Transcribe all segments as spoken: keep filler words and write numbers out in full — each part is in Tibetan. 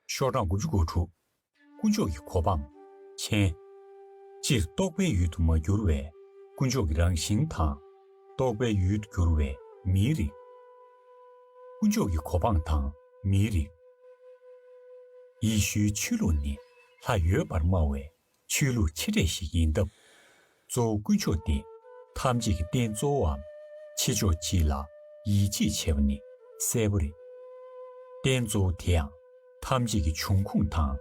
ཤོག་གྲངས་དགུ་བཅུ་གོ་དྲུག་དཀོན་མཆོག་གི་གོ་འཕང་། མཆན། སྤྱིར་རྟོག་པའི་ཡུལ་དུ་མ་གྱུར་བའི་དཀོན་མཆོག་གི་རང་བཞིན་དང་། རྟོག་པའི་ཡུལ་དུ་གྱུར་བའི་མིའི་རིགས། དཀོན་མཆོག་གི་གོ་འཕང་དང་མིའི་རིགས། ཡེ་ཤུའི་ཆོས་ལུགས་ནི་ལྷ་ཡོད་པར་སྨྲ་བའི་ཆོས་ལུགས་ཆེ་གྲས་ཤིག་ཡིན་སྟབས། གཙོ་བོ་དཀོན་མཆོག་སྟེ་ཐམས་ཅད་ཀྱི་རྟེན་གཙོ་བོའམ་ཆེ་ཕྱོགས་གཅིག་ལ་ཡིད་ཆེས་བྱེད་པ་ནི་གསལ་པོ་རེད། རྟེན་གཙོ་བོ་དེ་ཡང་ཐམས་ཅད་ཀྱི་འབྱུང་ཁུངས་དང་།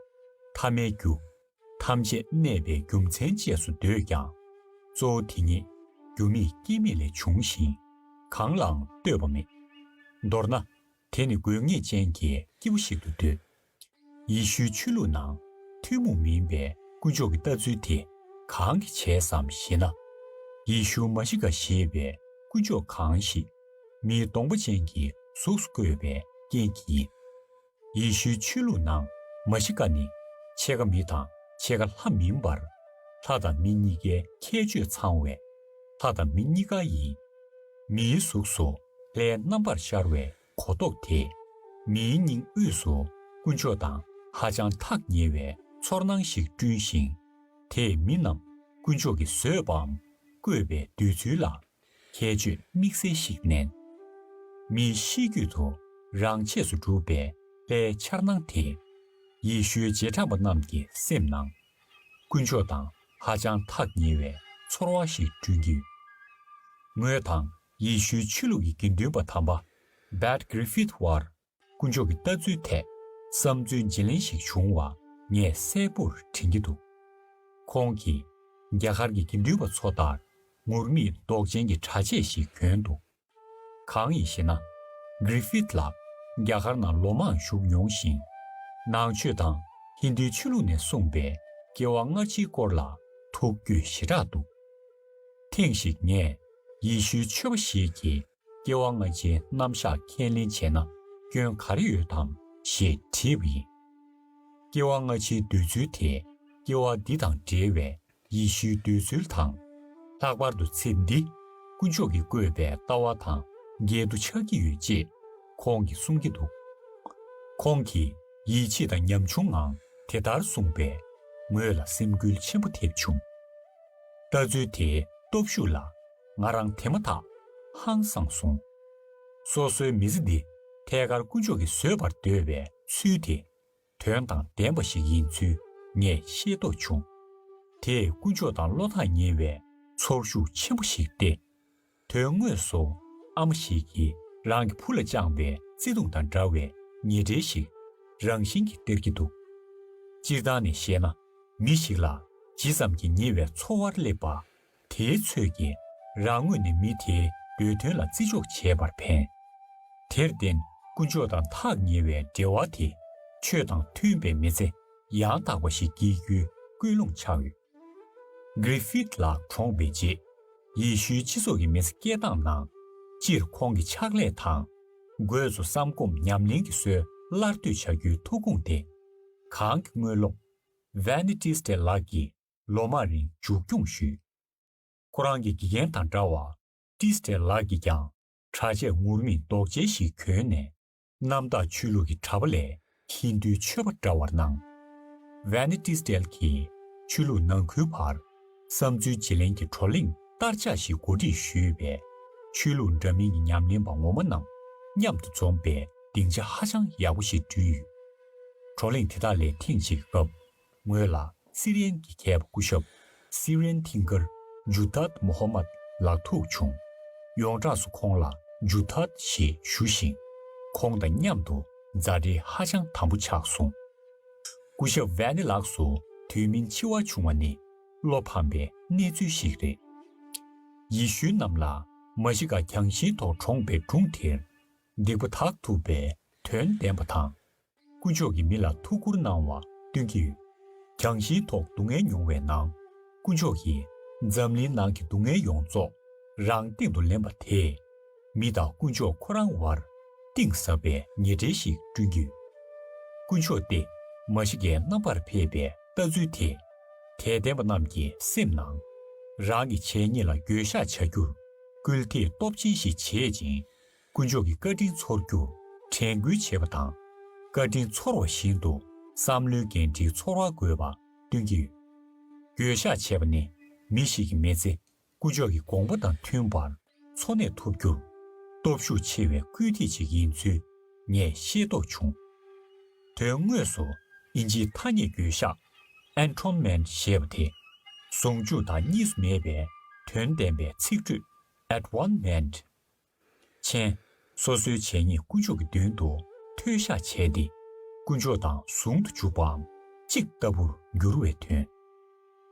ཐ་མའི་རྒྱུ། ཐམས་ཅད་གནས་པའི་རྒྱུ་མཚན་བཅས་སུ་འདོད་ཀྱང་། གཙོ་བོ་དེ་ཉིད་རྒྱུ་མེད་རྐྱེན་མེད་ལས་བྱུང་ཞིང་གང་ལའང་ལྟོས་པ་མེད། མདོར་ན། དེ་ནི་དགོས་ངེས་ཅན་གྱི་སྐྱེས་བུ་ཞིག་ཏུ་འདོད། ཡེ་ཤུའི་ཆོས་ལུགས་ནང་ཐུན་མོང་མིན་པའི་དཀོན་མཆོག་གི་ལྟ་ཚུལ་དེ་གང་གིས་བྱས་སམ་ཞེ་ན། ཡེ་ཤུ་མ་ཤི་ཀ་ཞེས་པའི་དཀོན་མཆོག་གང་ཞིག་མིའི་གདོང་པ་ཅན་གྱི་གཟུགས་སུ་བཀོད་པའི་རྐྱེན་གྱིས་ཡིན། ཡེ་ཤུའི་ཆོས་ལུགས་ནང་མ་ཤི་ཀ་ནི་ཕྱེད་ཀ་མི་དང་ཕྱེད་ཀ་ལྷ་མིན་པར། ལྷ་དང་མི་གཉིས་ཀའི་ཁྱད་ཆོས་ཚང་བའི་ལྷ་དང་མི་གཉིས་ཀ་ཡིན། མིའི་གཟུགས་སུ་ལྷའི་རྣམ་པར་ཤར་བའི་གོ་རྟོགས་དེས། མིའི་སྙིང་དབུས་སུ་དཀོན་མཆོག་དང་ཧ་ཅང་ཐག་ཉེ་བའི་ཚོར་སྣང་ཞིག་བསྐྲུན་ཞིང་། དེས་མི་རྣམས་དཀོན་མཆོག་གིs་བཟོས་པའམ་བཀོད་པའི་འདོད་ཚུལ་ལ་ཁྱད་ཆོས་དམིགས་བསལ་ཞིག་བསྣན། མིའི་ཤེས་རྒྱུད་དུ་རང་ཆས་སུ་གྲུབ་པའི་ལྷའི་འཆར་སྣང་དེས། ཡེ་ཤུའི་རྗེས་འབྲང་པ་རྣམས་ཀྱི་སེམས་ནང་དཀོན་མཆོག་དང་ཧ་ཅང་ཐག་ཉེ་བའི་ཚོར་བ་ཞིག་བསྐྲུན་གྱི་ཡོད། ངོས་དང་ཡེ་ཤུའི་ཆོས་ལུགས་ཀྱི་དགེ་འདུན་པ་དམ་པ་Pat Griffith་བར་དཀོན་མཆོག་གི་ལྟ་ཚུལ་ཐད་བསམ་ཚུལ་བརྗེ་ལེན་ཞིག་བྱུང་བ་ངས་གསལ་པོར་དྲན་གྱི་འདུག་ཁོང་གིས་རྒྱ་གར་གྱི་དགེ་འདུན་པ་ཚོ་ལྟར་ངུར་སྨྲིག་མདོག་ཅན་གྱི་གྲྭ་ཆས་ཤིག་གྱོན་འདུག་གང་ཡིན་ཞེ་ན། Griffith་ལགས་རྒྱ་གར་ནང་ལོ་མང་བཞུགས་མྱོང་ཞིང་། ནང་ཆོས་དང་ཧིན་དུའི་ཆོས་ལུགས་ནས་གསུངས་པའི་སྐྱེ་བ་སྔ་ཕྱིའི་སྐོར་ལ་ཐུགས་རྒྱུས་ཞེ་དྲག་འདུག་ཐེངས་ཤིག་ངས་ཡེ་ཤུའི་ཆོས་པ་ཞིག་གིས་སྐྱེ་བ་སྔ་ཕྱིའི་རྣམ་གཞག་ཁས་ལེན་བྱས་ན་སྐྱོན་ག་རེ་ཡོད་དམ་ཞེས་དྲིས་པ་ཡིན། སྐྱེ་བ་སྔ་ཕྱིའི་འདོད་ཚུལ་དེ་སྐྱེ་བ་འདི་དང་འབྲེལ་བའི་ཡེ་ཤུའི་འདོད་ཚུལ་དང་། ལྷག་པར་དུ་ཚེ་འདི་དཀོན་མཆོག་གིས་བཀོད་པའི་ལྟ་བ་དང་འགལ་དུ་ཆགས་ཀྱི་ཡོད་ཅེས་ཁོང་གིས་གསུང་གི་འདུག་ཁོང་གིས་ཡིད་ཆེས་དང་ཉམ་ཆུང་ངང་དེ་ལྟར་གསུངས་པས་ངོས་ལ་སེམས་འགུལ་ཆེན་པོ་ཐེབས་བྱུང་། ལྟ་ཚུལ་དེའི་སྟོབས་ཤུགས་ལ་ང་རང་དེ་མ་ཐག་ཧང་སངས་སོང་། སོ་སོའི་མི་ཚེ་འདི་ཐད་ཀར་དཀོན་མཆོག་གིས་བཟོས་པར་འདོད་པའི་ཚུལ་དེ། དོན་དང་ལྡན་པ་ཞིག་ཡིན་ཚུལ་ངས་ཤེས་རྟོགས་བྱུང་། དེས་དཀོན་མཆོག་དང་བློ་ཐག་ཉེ་བའི་ཚོར་ཤུགས་ཆེན་པོ་ཞིག་སྟེ། དོན་དངོས་སུ་ཨ་མ་ཞིག་གིས་རང་གི་བུ་ལ་བཅངས་པའི་བརྩེ་དུང་དང་འདྲ་བའི་ཉེ་འབྲེལ་ཞིག་རང་བཞིན་གྱིས་སྟེར་གྱི་འདུག་སྤྱིར་བཏང་ནས་བཤད་ན། མི་ཞིག་ལ་ཇི་ཙམ་གྱིས་ཉེ་བའི་ཚོར་བ་སླེབས་པ། དེའི་ཚོད་ཀྱིས་རང་ངོས་ནས་མི་དེའི་འདོད་དོན་ལ་བརྩི་འཇོག་བྱེད་པར་ཕན། དེར་བརྟེན་དཀོན་མཆོག་དང་ཐག་ཉེ་བའི་འབྲེལ་བ་དེ་ཆོས་དང་མཐུན་པའི་མི་ཚེ་ཡང་དག་པ་ཞིག་སྐྱེལ་རྒྱུའི་ཀུན་སློང་ཆགས་ཡོད། Griffith་ལགས་གྲོངས་པའི་རྗེས། ཡེ་ཤུའི་སྤྱི་ཚོགས་ཀྱི་མི་ཚེ་སྐྱེལ་སྟངས་ནང་སྤྱིར་ཁོང་གི་ཕྱག་ལས་དང་། སྒོས་སུ་བསམ་སྒོམ་ཉམས་ལེན་གྱི་སྲོལ་སླར་གཏོད་བྱ་རྒྱུའི་ཐུགས་དགོངས་དེ། གང་གི་དངོས་སློབ་Vannie Teasdale་ལགས་ཀྱིས་ལོ་མང་རིང་མཇུག་སྐྱོང་ཞུས། ཁོ་རང་གི་དགེ་རྒན་དང་འདྲ་བར་Teasdale་ལགས་ཀྱིས་ཀྱང་གྲྭ་ཆས་ངུར་སྨྲིག་མདོག་ཅན་ཞིག་གྱོན་ནས། གནམ་བདག་ཆོས་ལུགས་ཀྱི་གྲྭ་པ་ལས་ཧིན་དུའི་ཆོས་པ་འདྲ་བར་སྣང་། Vannie Teasdale་གྱིས་ཆོས་ལུགས་ནང་ཁུལ་བར་བསམ་ཚུལ་བརྗེ་ལེན་གྱི་བགྲོ་གླེང་བསྟར་ཆགས་ཤིག་གོ་སྒྲིག་ཞུས་པས། ཆོས་ལུགས་འདྲ་མིན་གྱི་ཉམས་ལེན་པ་ངོ་མ་རྣམས་མཉམ་དུ་འཛོམས་པའི་སྡིངས་ཆ་ཧ་ཅང་ཡག་པོ་ཞིག་བསྐྲུན་ཡོད། བགྲོ་གླེང་དེ་དག་ལས་ཐེངས་གཅིག་སྐབས། ངོས་ལ་སི་རི་ཡན་གྱི་མཁས་པ་སྐུ་ཞབས་Syrian thinker Juthad Muhammad་ལགས་ཐུག་བྱུང་། ཡོངས་གྲགས་སུ་ཁོང་ལ་Juthad་ཞེས་ཞུ་ཞིང་། ཁོང་དང་མཉམ་དུ་མཛའ་འབྲེལ་ཧ་ཅང་དམ་པོ་ཆགས་སོང་། སྐུ་ཞབས་Vannie་ལགས་སུ་དུས་མིན་འཆི་བ་བྱུང་བ་ནི་བློ་ཕམ་པའི་གནས་ཚུལ་ཞིག་རེད། ཡེ་ཤུའི་གནམ་ལ་མ་ཤི་ཀ་རྒྱང་ཤིང་ཐོག་གྲོངས་པའི་སྒྲུང་དེར་སྡིག་པ་དག་ཐུབ་པའི་དོན་ལྡན་པ་དང་། དཀོན་མཆོག་གིས་མི་ལ་ཐུགས་ཁུར་གནང་བ་སྟོན་གྱི་ཡོད། རྒྱང་ཤིང་ཐོག་སྡུག་བསྔལ་མྱོང་བའི་ནང་། དཀོན་མཆོག་གིས་འཛམ་གླིང་ནང་གི་སྡུག་བསྔལ་ཡོངས་རྫོགས་རང་སྟེང་དུ་ལེན་པ་དེས། མི་དང་དཀོན་མཆོག་ཁོ་རང་བར་གཏིང་ཟབ་པའི་ཉེ་འབྲེལ་ཞིག་བསྐྲུན་གྱི་ཡོད། དཀོན་མཆོག་སྟེ་མ་ཤི་ཀའི་རྣམ་པར་ཕེབས་པའི་ལྟ་ཚུལ་དེས། དད་ལྡན་པ་རྣམས་ཀྱི་སེམས་ནང་། རང་གི་བྱས་ཉེས་ལ་འགྱོད་བཤགས་བྱ་རྒྱུར་སྐུལ་འདེད་སྟོབས་ཆེན་ཞིག་བྱེད་ཅིང་། དཀོན་མཆོག་གི་བཀའ་དྲིན་ཚོར་རྒྱུར་དྲན་སྐུལ་བྱེད་པ་དང་། བཀའ་དྲིན་ཚོར་བ་བཞིན་དུ་ བསམ་བློའི་འགན་འཁྲིའི་ཚོར་བ་དགོས་པ་སྟོན་གྱི་ཡོད། འགྱོད་བཤགས་བྱས་པ་ནི་མི་ཞིག་གི་མི་ཚེ་དཀོན་མཆོག་གི་དགོངས་པ་དང་མཐུན་པར་འཚོ་གནས་ཐུབ་རྒྱུར་སྟོབས་ཤུགས་ཆེ་བའི་སྐུལ་འདེད་ཅིག་ཡིན་ཚུལ་ངས་ཤེས་རྟོགས་བྱུང་། དོན་དངོས་སུ་དབྱིན་ཇིའི་ཐ་སྙད་འགྱོད་བཤགས་Atonement ཞེས་པ་དེ་ཟུང་འཇུག་དང་གཉིས་སུ་མེད་པའི་དོན་ལྡན་པའི་ཚིག་འགྲོས་Atonement མཆན། སོ་སོའི་བྱས་ཉེས་དཀོན་མཆོག་གི་མདུན་དུ་མཐོལ་བཤགས་བྱས་ཏེ། དཀོན་མཆོག་དང་ཟུང་དུ་འཇུག་པའམ་གཅིག་ལྟ་བུར་འགྱུར་བའི་དོན།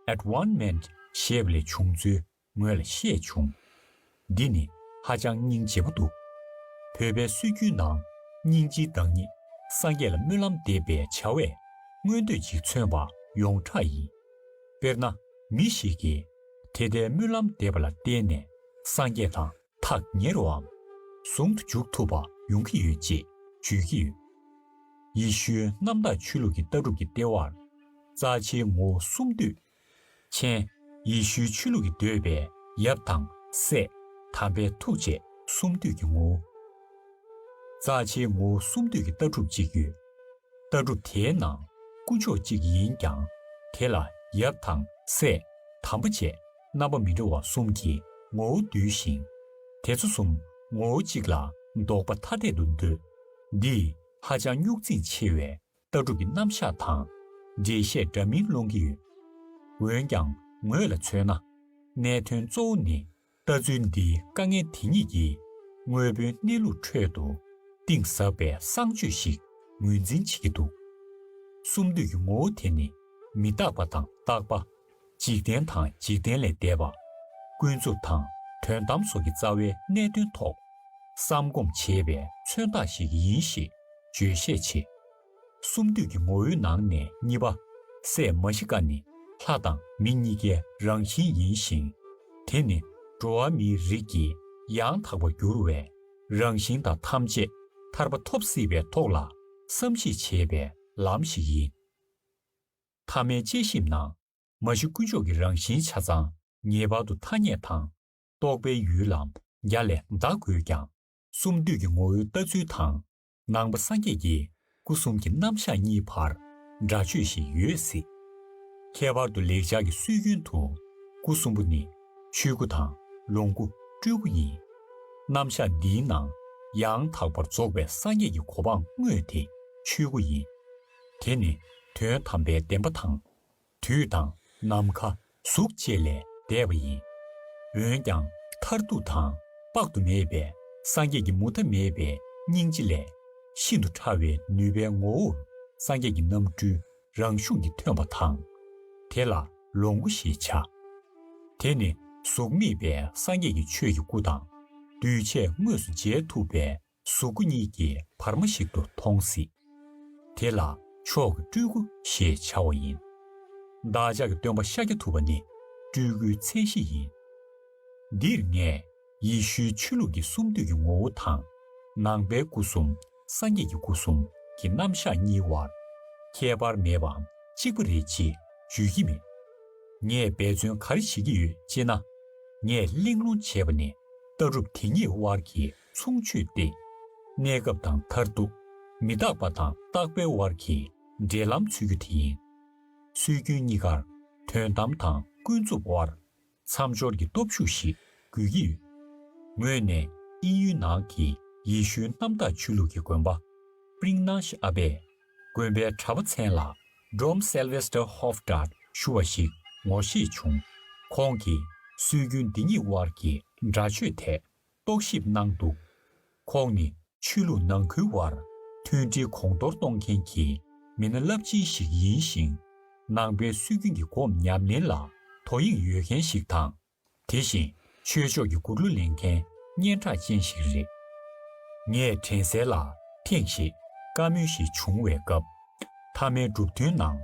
Atonement ཞེས་པ་ལས་བྱུང་ཚུལ་ངོས་ལ་བཤད་བྱུང་། འདི་ནི་ཧ་ཅང་སྙིང་རྗེ་པོ་འདུག་བོད་པའི་སྲོལ་རྒྱུན་ནང་སྙིང་རྗེའི་བདག་ཉིད་སངས་རྒྱས་ལ་སྨོན་ལམ་འདེབས་པའི་བྱ་བས་མངོན་འདོད་ཅིག་མཚོན་པ་ཡོངས་གྲགས་ཡིན། དཔེར་ན། མི་ཞིག་གིས་དེ་ལྟའི་སྨོན་ལམ་འདེབས་པ་ལ་བརྟེན་ནས་སངས་རྒྱས་དང་ཐག་ཉེ་རུའམ་ཟུང་དུ་འཇུག་ཐུབ་པ་ཡོང་གི་ཡོད་ཅེས་བརྗོད་ཀྱི་ཡོད། ཡེ་ཤུའི་གནམ་བདག་ཆོས་ལུགས་ཀྱི་ལྟ་གྲུབ་ཀྱི་ལྟེ་བར་རྩ་ཆེའི་ངོ་བོ་གསུམ་འདུས། མཆན། ཡེ་ཤུའི་ཆོས་ལུགས་ཀྱིས་འདོད་པའི་ཡབ་དང་སྲས། དམ་པའི་ཐུགས་བཅས་གསུམ་འདུས་ཀྱི་ངོ་བོ། རྩ་ཆེའི་ངོ་བོ་གསུམ་འདུས་ཀྱི་ལྟ་གྲུབ་ཅིག་ཡོད། ལྟ་གྲུབ་དེའི་ནང་དཀོན་མཆོག་གཅིག་ཡིན་ཀྱང་། དེ་ལ་ཡབ་དང་སྲས། དམ་པ་བཅས་རྣམ་པ་མི་འདྲ་བ་གསུམ་གྱི་ངོ་བོ་འདུས་ཤིང་། དེ་ཚོ་གསུམ་ངོ་བོ་གཅིག་ལ་འདོགས་པ་ཐ་དད་དུ་འདོད། འདིས་ཧ་ཅང་རྙོག་འཛིང་ཆེ་བའི་ལྟ་གྲུབ་ཀྱི་རྣམ་གཞག་དང་འགྲེལ་བཤད་འདྲ་མིན་སློང་གི་ཡོད། འོན་ཀྱང་ངོས་ལ་མཚོན་ན། གནད་དོན་གཙོ་བོ་ནི། ལྟ་ཚུལ་འདིའི་དཀའ་ངལ་དེ་ཉིད་ཀྱིས་དངོས་པོའི་གནས་ལུགས་ཁྲོད་དུ་གཏིང་ཟབ་པའི་གསང་སྤྱོད་ཞིག་ངོས་འཛིན་བྱེད་ཀྱི་འདུག་གསུམ་འདུས་ཀྱི་ངོ་བོ་དེ་ནི་མི་རྟག་པ་དང་རྟག་པ། འཇིག་རྟེན་དང་འཇིག་རྟེན་ལས་འདས་པ། ཀུན་རྫོབ་དང་དོན་དམ་སོགས་ཀྱི་རྩ་བའི་གནད་དོན་ཐོག་བསམ་སྒོམ་བྱེད་པའི་མཚོན་རྟགས་ཤིག་ཡིན་ཞེས་བརྗོད་བཤད་བྱེད། གསུམ་འདུས་ཀྱི་ངོ་བོའི་ནང་ནས་གཉིས་པ། སྲས་མ་ཤི་ཀ་ནི་ལྷ་དང་མི་གཉིས་ཀའི་རང་བཞིན་ཡིན་ཞིང་། དེ་ནི་འགྲོ་བ་མིའི་རིགས་ཀྱི་ཡང་དག་པར་འགྱུར་བའི་རང་བཞིན་དང་ཐམས་ཅད་ཐར་པ་ཐོབ་སྲིད་པའི་ཐོག་ལ་བསམ་གཞིག་བྱེད་པའི་ལམ་ཞིག་ཡིན། ཐ་མའི་དཔྱད་ཞིབ་ནང་མ་ཤི་དཀོན་མཆོག་གི་རང་བཞིན་ཆ་ཚང་ངེས་པར་དུ་ཐ་སྙད་དང་རྟོག་པའི་ཡུལ་ལམ་བརྒྱ་ལས་འདའ་དགོས་ཀྱང་། གསུམ་འདུས་ཀྱི་ངོ་བོའི་ལྟ་ཚུལ་དང་ནང་པ་སངས་རྒྱས་ཀྱི་སྐུ་གསུམ་གྱི་རྣམ་གཞག་གཉིས་བར་འདྲ་ཆོས་ཤིག་ཡོད་སྲིད། ཁྱད་པར་དུ་ལེགས་སྦྱར་གྱི་སྲོལ་རྒྱུན་དུ་སྐུ་གསུམ་པོ་ནི་ཆོས་སྐུ་དང་ལོངས་སྐུ་སྤྲུལ་སྐུ་ཡིན། རྣམ་གཞག་འདིའི་ནང་ཡང་དག་པར་རྫོགས་པའི་སངས་རྒྱས་ཀྱི་གོ་འཕང་དངོས་དེ་ཆོས་སྐུ་ཡིན། དེ་ནི་དོན་དམ་པའི་བདེན་པ་དང་། དུས་དང་ནམ་མཁའ་གཟུགས་བཅས་ལས་འདས་པ་ཡིན། འོན་ཀྱང་མཐར་ཐུག་དང་དཔག་ཏུ་མེད་པའི་སངས་རྒྱས་ཀྱི་མུ་མཐའ་མེད་པའི་སྙིང་རྗེ་ལས་ཤིན་ཏུ་ཕྲ་བའི་ནུས་པའི་ངོ་བོར་སངས་རྒྱས་ཀྱི་རྣམ་སྤྲུལ་རང་གཞུང་གིས་ཐོན་པ་དང་། དེ་ལ་ལོངས་སྐུ་ཞེས་བྱ། དེ་ནི་གཟུགས་མེད་པའི་སངས་རྒྱས་ཀྱི་ཆོས་ཀྱི་སྐུ་དང་། གདུལ་བྱས་དངོས་སུ་མཇལ་ཐུབ་པའི་གཟུགས་སྐུ་གཉིས་ཀྱི་བར་མ་ཞིག་ཏུ་མཐོང་སྲིད། དེ་ལ་མཆོག་གི་སྤྲུལ་སྐུ་ཞེས་བྱ་བ་ཡིན། བདག་ཅག་གི་སྟོན་པ་ཤཱཀྱ་ཐུབ་པ་ནི་སྤྲུལ་སྐུའི་མཚན་གཞི་ཡིན། འདིར་ངས་ཡེ་ཤུའི་ཆོས་ལུགས་ཀྱི་གསུམ་འདུས་ཀྱི་ངོ་བོ་དང་། ནང་པའི་སྐུ་གསུམ། སངས་རྒྱས་ཀྱི་སྐུ་གསུམ་གྱི་རྣམ་གཞག་གཉིས་བར་ཁྱད་པར་མེད་པའམ་གཅིག་པ་རེད་ཅེས་བརྗོད་ཀྱི་མེད། ངས་འབད་བརྩོན་ག་རེ་བྱེད་ཀྱི་ཡོད་ཅེ་ན། ངས་གླེང་སློང་བྱས་པ་ནི་ལྟ་གྲུབ་དེ་གཉིས་དབར་གྱི་མཚུངས་ཆོས་ཏེ། གནས་སྐབས་དང་མཐར་ཐུག་མི་རྟག་པ་དང་རྟག་པའི་དབར་གྱི་འབྲེལ་ལམ་འཚོལ་རྒྱུ་དེ་ཡིན། སྲོལ་རྒྱུན་གཉིས་ཀར་དོན་དམ་དང་ཀུན་རྫོབ་དབར་མཚམས་སྦྱོར་གྱི་སྟོབས་ཤུགས་ཤིག་དགོས་ཀྱི་ཡོད། ངོས་ནས་དབྱིན་ཡུལ་ནང་གི་ཡེ་ཤུའི་གནམ་བདག་ཆོས་ལུགས་ཀྱི་དགོན་པ་སྤྲིང་ནག་ཨ་པས། དགོན་པའི་གྲྭ་པ་མཚན་ལ་Dom Sylvester Hofstadt ཞུ་བ་ཞིག་ངོ་ཤེས་བྱུང་། ཁོང་གིས་སྲོལ་རྒྱུན་འདི་གཉིས་དབར་གྱི་འདྲ་ཆོས་ཐད་རྟོག་ཞིབ་གནང་འདུག་ཁོང་ནི་ཆོས་ལུགས་ནང་ཁུལ་དབར་མཐུན་སྒྲིལ་གོང་མཐོར་གཏོང་མཁན་གྱི་མི་སྣ་རླབས་ཆེན་ཞིག་ཡིན་ཞིང་། ནང་པའི་སྲོལ་རྒྱུན་གྱི་སྒོམ་ཉམས་ལེན་ལ་དོ་དབྱིངས་ཡོད་མཁན་ཞིག་དང་། དེ་བཞིན་ཆོས་ཕྱོགས་ཀྱི་མགུར་གླུ་ལེན་མཁན་སྙན་གྲགས་ཅན་ཞིག་རེད། ངས་དྲན་གསལ་ལ་ཐེངས་ཤིག་བཀའ་མོལ་ཞིག་བྱུང་བའི་སྐབས། མཐའ་མའི་གྲུབ་དོན་ནང་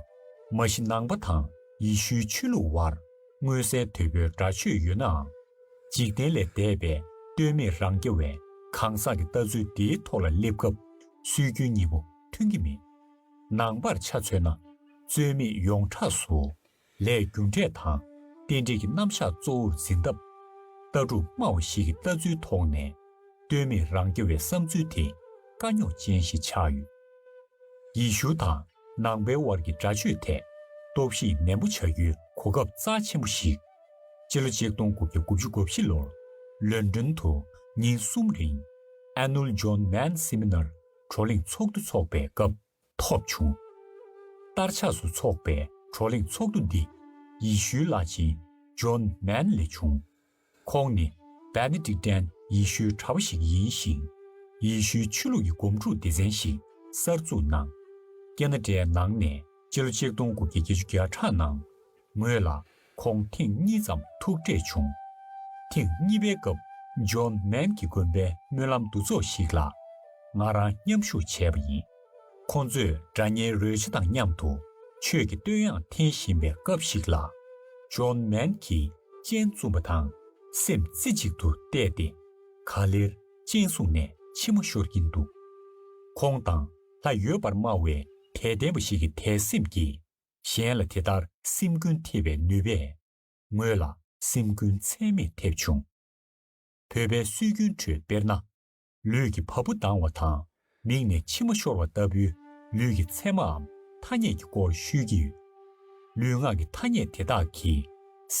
མ་གཞི་ནང་པ་དང་ཡེ་ཤུའི་ཆོས་ལུགས་དབར་མངོན་གསལ་དོད་པོའི་འདྲ་ཆོས་ཡོད་ནའང་། འཇིག་རྟེན་ལས་འདས་པའི་ལྟོས་མེད་རང་རྐྱ་བའི་གང་ཟག་གི་ལྟ་ཚུལ་འདིའི་ཐོག་ལ་སླེབས་སྐབས་སྲོལ་རྒྱུན་གཉིས་པོ་མཐུན་གྱི་མེད། ནང་པར་ཆ་མཚོན་ན་རྩོད་མེད་ཡོངས་གྲགས་སུ། ལས་རྒྱུ་འབྲས་དང་རྟེན་འབྲེལ་གྱི་རྣམ་གཞག་གཙོ་བོར་འཛིན་སྟབས། ལྟ་གྲུབ་སྨྲ་བ་ཞིག་གི་ལྟ་ཚུལ་ཐོག་ནས་ལྟོས་མེད་རང་རྐྱ་བའི་བསམ་ཚུལ་དེ་དཀའ་རྙོག་ཅན་ཞིག་ཆགས་ཡོད། ཡེ་ཤུ་དང་ ནང་པའི་དབར་གྱི་འདྲ་གཅོད་ཐད་སྟོབས་ཤུགས་ནན་པོ་བྱ་རྒྱུའི་གོ་སྐབས་རྩ་ཆེན་པོ་ཞིག་སྤྱི་ལོ་ཆིག་སྟོང་དགུ་བརྒྱ་དགུ་བཅུ་གོ་བཞི་ལོར་ལོན་ཌོན་དུ་ཉིན་གསུམ་རིང་Annual John Mann Seminar བགྲོ་གླེང་ཚོགས་འདུ་འཚོགས་པའི་སྐབས་ཐོབ་བྱུང་། དཀར་ཆག་སུ་འཚོགས་པའི་བགྲོ་གླེང་ཚོགས་འདུ་འདི་ཡེ་ཤུའི་བླ་ཆེན་John Mann ལས་བྱུང་། ཁོང་ནི་Benedictine ཡེ་ཤུའི་གྲྭ་པ་ཞིག་ཡིན་ཞིང་། ཡེ་ཤུའི་ཆོས་ལུགས་ཀྱི་གོམ་བགྲོད་སྡེ་ཚན་ཞིག་གསར་འཛུགས་གནང་། ཀེ་ན་ཌའི་ནང་ནས་སྤྱི་ལོ་ཆིག་སྟོང་དགུ་བརྒྱ་བརྒྱད་ཅུ་གྱ་གྲངས་ནང་ངོས་ལ་ཁོང་ཐེངས་གཉིས་ཙམ་ཐུག་འཕྲད་བྱུང་། ཐེངས་གཉིས་པའི་སྐབས་John Mann གྱིས་དགོན་པའི་སྨོན་ལམ་འདུ་ཚོགས་ཤིག་ལ་ང་རང་མཉམ་ཞུགས་བྱས་པ་ཡིན། ཁོང་ཚོས་སྒྲ་སྙན་རོལ་ཆ་དང་མཉམ་དུ་ཆོས་ཀྱི་བསྟོད་དབྱངས་འཐེན་བཞིན་པའི་སྐབས་ཤིག་ལ། John Mann གྱིས་སྤྱན་བཙུམ་པ་དང་སེམས་རྩེ་གཅིག་ཏུ་གཏད་དེ། ག་ལེར་སྤྱན་ཟུང་ནས་མཆི་མ་ཤོར་གྱིན་འདུག་ཁོང་དང་ལྷ་ཡོད་པར་སྨྲ་བའི་དད་ལྡན་པ་ཞིག་གི་དད་སེམས་ཀྱིས་གཞན་ལ་དེ་ལྟར་སེམས་འགུལ་ཐེབས་པའི་ནུས་པས་ངོས་ལ་སེམས་འགུལ་ཚད་མེད་ཐེབས་བྱུང་། བོད་པའི་སྲོལ་རྒྱུན་ཁྲོད་དཔེར་ན། ལུས་ཀྱི་བ་སྤུ་ལྡང་བ་དང་མིག་ནས་མཆི་མ་ཤོར་བ་ལྟ་བུའི་ལུས་ཀྱི་མཚན་མའམ་ཐ་སྙད་ཀྱི་སྐོར་ཤོད་ཀྱི་ཡོད། ལུས་ངག་གི་ཐ་སྙད་དེ་དག་གིས་